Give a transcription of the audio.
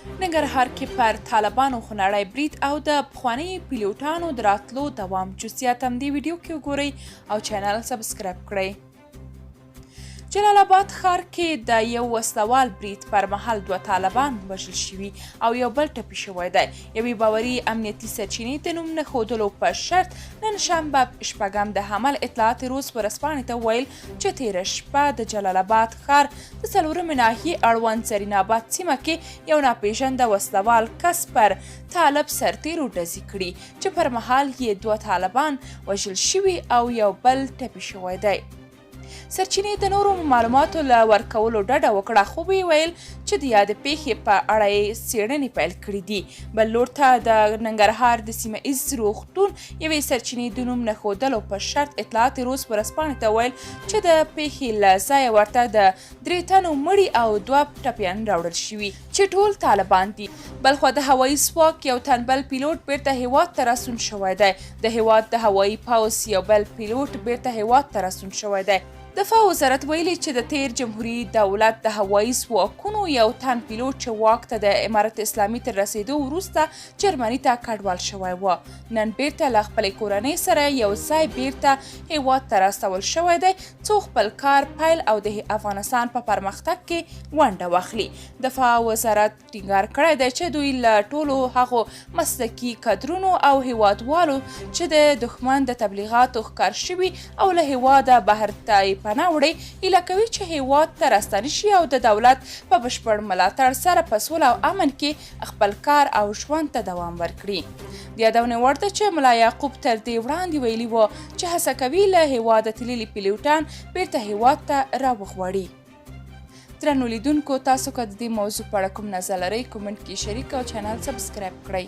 ننګرهار کې پر طالبانو خونړی برید او د پخواني پیلوټانو د راتلو دوام. جزئیات هم دې ویډیو کې وګورئ او چینل سبسکرایب کړئ. جلال آباد ښار کې د یو وسلوال برید پر مهال دوه طالبان وژل شوي او یو بل ټپي شوی دی. یوې باوري امنیتي سرچینې د نوم نه ښودلو په شرط نن شنبه شپږم د حمل اطلاعات روز ورځپاڼې ته وویل چې تېره شپه د جلال آباد ښار د څلورمې ناحیې اړوند زرین آباد سیمه کې یو ناپېژنده وسلوال کس پر طالب سرتېرو ډزې کړي چې پر مهال یې دوه طالبان وژل شوي او یو بل ټپي شوی دی. سرچینې د نورو معلوماتو له ورکولو ډډه وکړه، خو ویې ویل چې د یادې پېښې په اړه یې څېړنې پیل کړې دي. بل لور ته د ننګرهار د سیمه ایز روغتون یوې سرچینې د نوم نه ښودلو په شرط اطلاعات روز ورځپاڼې ته وویل چې د پېښې له ځایه ورته د درې تنو مړي او دوه ټپیان راوړل شوي چې ټول طالبان دي. بلخوا د هوایي ځواک یو تن بل پیلوټ بیرته هیواد ته راستون شوی دی. د هیواد د هوایي پوځ یو بل پیلوټ بیرته هیواد ته راستون شوی دی. دفاع وزارت ویلي چې د تیر جمهوري دولت د هوایي ځواکونو یو تن پیلوټ چې واک ته د امارت اسلامي تر رسیدو وروسته جرمني ته کډوال شوی و، نن بیرته له خپلې کورنۍ سره یو ځای بیرته هیواد ته راستول شوی دی څو خپل کار پیل او د افغانستان په پرمختګ کې ونډه واخلي. دفاع وزارت ټینګار کړی دی چې دوی له ټولو هغو مسلکي کدرونو او هیوادوالو چې د دښمن د تبلیغاتو ښکار شوي او له هیواده بهر ته یې پناه وړې، هیله کوي چې هیواد ته راستانه شي او د دولت په بشپړ ملاتړ سره په سوله او امن کې خپل کار او ژوند ته دوام ورکړي. د یادونې وړ ده چې ملا یعقوب تر دې وړاندې ویلي و چې هڅه کوي له هیواده تللي پیلوټان بیرته هیواد ته راوغواړي. درنو لیدونکو، تاسو که د دې موضوع په اړه کوم نظر لرئ، کومنټ کې شریک او چینل سبسکرایب کړئ.